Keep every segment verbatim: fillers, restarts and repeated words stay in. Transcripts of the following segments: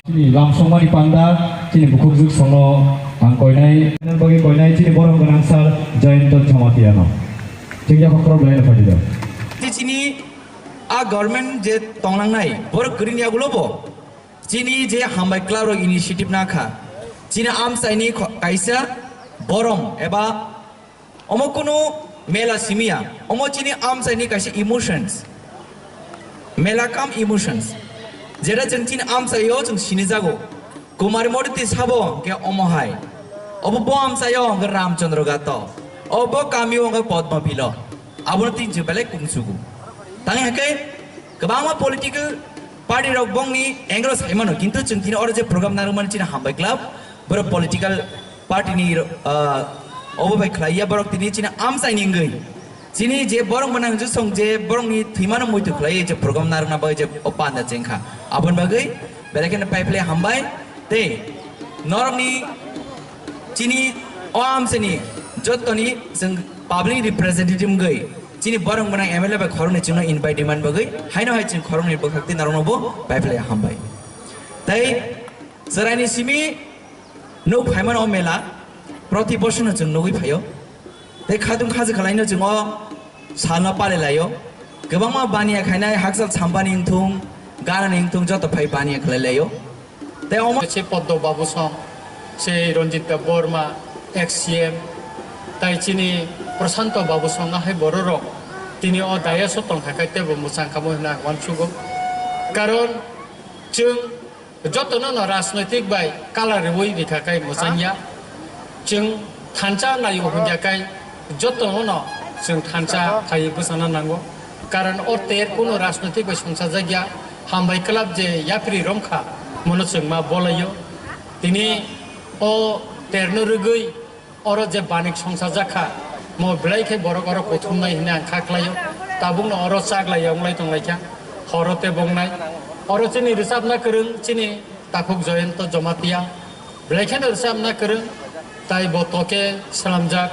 Chini lamsongmani panda, chini bukhukjwk songno ang koinai, bagwi koinai chini borom gwnang sir Jayanta Jamatia no. Chini yaphak khorok belai no phaidi do. Chini a government je tonglangnai, borok kwrwini yagulo bo chini je hambai club rok initiative nakha, chini amchaini kho-, kaisa borom eba omo kunu mela simiya, omo chini amchaini kaisa emotions. Mela kam emotions. Jera chwng chini amchaio chwng sinijago. Kumari Modi twi sabo hwnkhe omo hai. Obo bo amchaio hwnkhe Ramchandra Gato. Obo kamio hwnkhe Padma Bilo. Abono twi chwng belai kungsugo. Tang hwnkhe kwbangma political party rok bongni angle saimano, kintu chwng tini oro je program narwkmani chini hambai club, borok political party ni, ah, obo bai khlaiya borok tini chini amchaini wngwi. Chini je borok mwnang je song je borokni thwimano muitu khlaiwi je program narwkna bagwi je o panda chengkha. Aboni bagwi belai kheno paiphlai hambai tei norokni chini o amchaini jottoni chwng public representative wngwi chini borok mwnang M L A bai khoroknwi chwngno invite rimani bagwi haino hai chwng khoroknwi bwkhak tei norokno bo paiphlai hambai. Tei chwraini simi Nuk phaimano o mela, proti bosorno chwng nugwi phaio. Tei khatung khaja khwlaino chwng o salno pale laio. Kwbangma baniya khainai hakchal sampani wngthung, ganani wngthung joto phai baniya khlai laio. Tei omo se Poddo Babu song, se Ranjit Debbarma, ex C M, tai chini Prashanto Babu song ahai bororok tini o dais o tongkha khe teibo mwchang kamo hwnwi ang uansugo. Karon chwng Jotono no rajnoitik bai kala riwi rikha kai mwchangya. Chwng thansa naio hwnkya kai jotono no chwng thansa khaiwi bwsana nango. Karon o ter kuno rajnoitik bai songchajakya, hambai kwlap je yapri romkha, mono chwng ma bolaio. Tini o terno rwgwi Oro je banik songsa jakha, mo belai khe borok oro kuthumnai hwnwi ang kha khlaio. Tabukno oro chaglaiya wnglai tonglaikha, horo tei bongnai. Oro chini rwchapna kwrwng chini takhuk Jayanta Jamatia, belai kheno rwchapna kwrwng, tai bo toke swnamjak.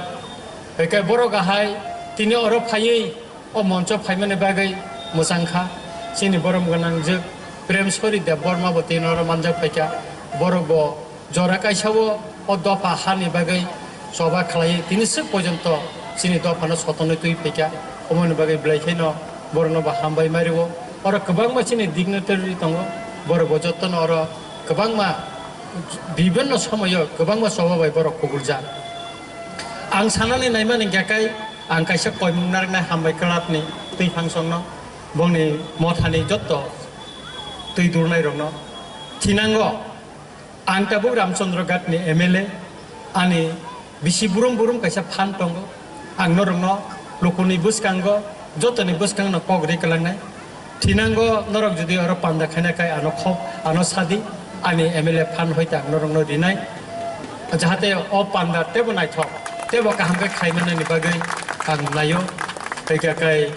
Hwnkhe borok ahai tini oro phaiwi O moncho phaimani bagwi mwchang kha chini borom gwnang jwk Premsori Debbarma bo tini oro manjak phaikha. Borok bo jora kaisa o, o dopha hani bagwi choba khlaiwi tini swk porjonto chini dophano sotonwi twi phaikha. Omoni bagwi belai kheno borokno bo hambai ma rwo. Oro kwbangma chini dignitary tongo, borok bo jotono oro kwbangma bibinno somoyo kwbangma choba bai borok kubuljak. Ang sanani naimani hwnkhe kai Ang kaisa koimung narwknai hambai clubni twi phangsongno, bongni mothani jotto twi dulnairokno thinango. Ang tabuk Ramchandra Ghatni M L A, ani bisi burum burum kaisa phan tongo. Ang norokno lukuni bwskango, jotoni bwskangno kok ri kwlangnai. Thinango norok jodi oro panda khaina kai ano khok, ano sadi, ani M L A phan hoite ang norokno rinai. Jahate o panda tebo naithok, tebo kaham khe khaimanani bagwi ang naio. Tei khe kai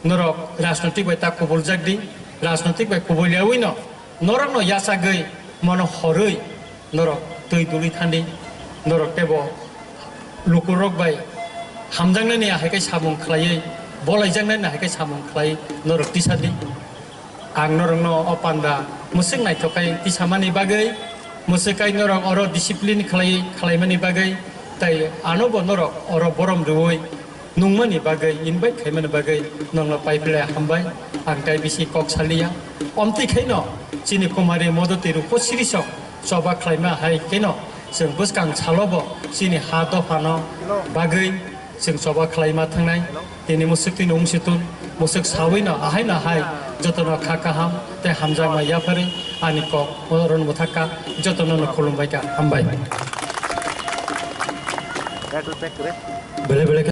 norok rajnotik bai ta kubuljak di, rajnotik bai kubuliyaui no norokno yachagwi mono horwi norok twi duli thandi, norok tebo lukurok bai hamjaknani hai khe samung khlaiwi, bolaijaknani hai khe samung khlai norok tisa di. Ang norokno o panda mwswk naithok khai tisamani bagwi, mwswk khai norok oro discipline khlai, khlaimani bagwi, tai anobo norok oro borom rwui nungmani bagwi, invite khaimani bagwi nokno paiphlai hambai, ang tai bisi kok saliya. Omtwi khaino chini Kumari Modoti Rupo Sirisong choba khlaima hai kheno chwng bwskang salobo chini ha dophano bagwi chwng choba khlaima thangnai, tini mwswktwino wng si tun. Musuk sawi no ahai no hai joto no kha kaham tei hamjakma yapharwi ani kok oro no bwthak kha, joto no no khulumbai kha, hambai. Bele bele